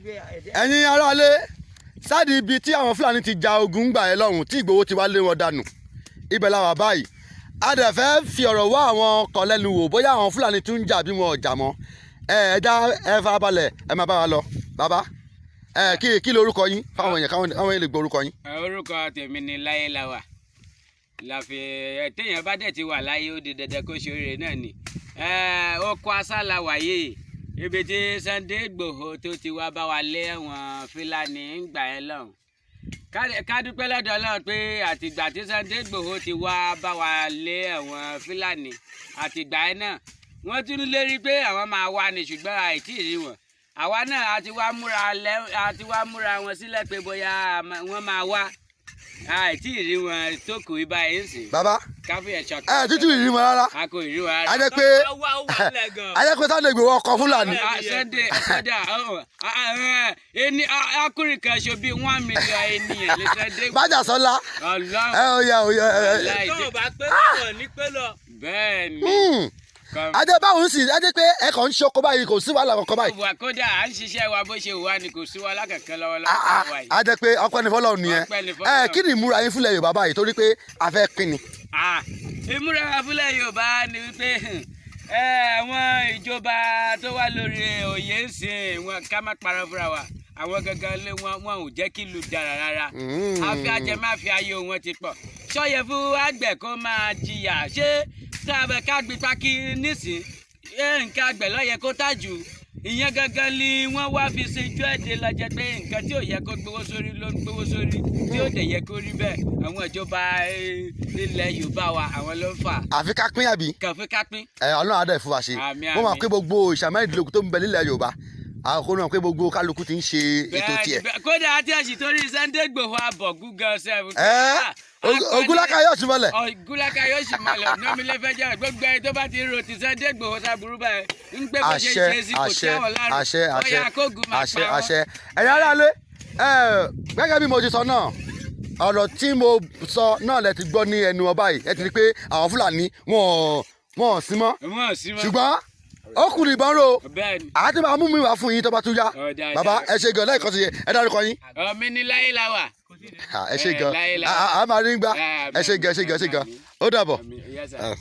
Ẹ̀yin aráalé, sáàdì ibi tí àwọn Fúlàní ti ja ogun gbà ẹ lọ́hùn tí Ìgbòho ti wá lé wọn dànù, ibẹ̀ la wà báyìí. A dẹ̀ fẹ́ fi ọ̀rọ̀ wá àwọn kan lẹ́nu wò bóyá àwọn Fúlàní tún ń jà bí wọn ò jà mọ́. Ẹ ẹ dá ẹ farabalẹ̀, ẹ máa bá wa lọ. Bàbá ẹ, kí lorúkọ yín fáwọn èèyàn, káwọn èèyàn lè gbọ́ orúkọ yín? Orúkọ tèmi ni Láyéláwà láfi. Ẹ téèyàn bá dẹ̀ ti wà láyé, ó di dandan kó ṣe oríire náà ni. Oko asálà wáyé, ibi tí Sunday Igboho tó ti wá bá wa lé àwọn Fúlàní ń gbà ẹ lọ́hùn. Ká dúpẹ́ lọ́dọ̀ Ọlọ́run pé àtìgbà tí Sunday Igboho ti wá bá wa lé àwọn Fúlàní, àtìgbà ẹ náà wọ́n tún lérí pé àwọn máa wá ní, ṣùgbọ́n àìtí rí wọn. Àwa náà a ti wá múra wọn sílẹ̀ pé bóyá wọ́n máa wá, àìtí rí wọn tó kù ibà yìí ń sìn. Bàbá. Káfíń ṣọkàn. Ẹ tútù ìrí wọn rárá. A kò rí wọn rárá. A jẹ́ pé a jẹ́ pé Sunday Igboho ọkọ Fúlàní. Ah, Sunday kódà ẹni akúrin kan ṣo bíi 1 million ènìyàn lè Sunday. Bájàsọ́lá. Ọlọ́run. Ẹ ó yẹ ó yẹ ẹ. Láì Tó o bá pé lọ ní pé lọ. Bẹ́ẹ̀ ni. Ajẹ́ báwo ń sì ajẹ́ pé ẹ kàn ń ṣoko báyìí, kò sí wàhálà kankan báyìí? Wà kódà, à ń ṣiṣẹ́ wa bó ṣe wà ní, kò sí wàhálà kankan Ah, lọ́wọ́lọ́wọ́ ah, wa yìí. A jẹ́ pé ọpẹ́ ní fọ́lọ́run nìyẹn. Ọpẹ́ ní Ẹ fọ́lọ́run. kí ni ìmúra yín fúnlẹ̀ Yorùbá báyìí, torí pé a fẹ́ pín ni? Ah, ìmúra wa fúnlẹ̀ Yorùbá ni wípé àwọn ìjọba tó wà lórí oyè ń sìn wọn, ká má parọ́ fúnra wa, àwọn gangan lé wọn, wọn ò jẹ́ kí ìlú dára rárá. Àfi ajẹmáfi ayé wọn ti pọ̀ sọyẹ fún àgbẹ̀ kó máa jìyà. Ṣé tá a bẹ ká gbin pákí nísìn, ṣé nǹkan àgbẹ̀ ló yẹ kó tà jù? Ìyẹn gangan ni wọ́n wá fi ṣe ijó ẹ̀dẹ̀ lọ́jọ́ pé nǹkan tí ò yẹ kó gbowó sórí ló ń gbowó sórí, tí ó dẹ̀ yẹ kó rí bẹ́ẹ̀. Àwọn ìjọba ilẹ̀ Yorùbá wa, àwọn ló ń fà. Àfi ká pín, àbí? Kàn fún ká pín. Ẹ Ọlọ́run á dẹ̀ fún wa ṣe. Àmín, Wọ́n máa àmín. pé gbogbo ìṣà 16 tó ń bẹ nílẹ̀ Yorùbá, àwọn kò náà pé gbogbo kálukú ti ń ṣe ètò tiẹ̀. Bẹ́ẹ̀, kódà àti ẹ̀sìn torí Sunday Igboho abọ̀gún gan sẹ́fù. Ẹ Ògúnláka yóò tún mọ́lẹ̀. Ògúnláka yóò sì mọ́lẹ̀ nọ́mílẹ̀ fẹ́ jẹ́ gbogbo ẹni tó bá ti ro ti Sunday Igboho sábúrú báyìí ń gbé bó ṣe ṣe sí kò Àṣẹ. tẹ́ wọn lárùn. Àṣẹ, àṣẹ. Bóyá kógun máa Àṣẹ. pa wọ́n. Àṣẹ. Ẹ̀yin aráalé, ẹ gẹ́gẹ́ bí mo ti sọ náà, ọ̀rọ̀ tí mo sọ náà lẹ ti gbọ́ ní ẹnu ọba yìí. Ẹ ti rí i pé àwọn Fúlàní wọn ò sí mọ́. Wọ́n ò sí mọ́. Ṣùgbọ́n ó kù ní ìbọn ro. Bẹ́ẹ̀ ni. Àti máa mú mi wá fún yín tó bá tún yá. Ọ̀dà, Bàbá, ọ̀dà. ẹ ṣe gan lẹ́ẹ̀kan sí, ẹ dárúkọ yín. Ọ̀mí ni láyé la wà. Ha, ẹ ṣe gan. Láyé la A máa rí gbá. Àmín. Ẹ ṣe gan, ẹ ṣe gan, ẹ ṣe gan. Àmín. Ó dàbọ̀. Àmín. Yes, sir. Ah.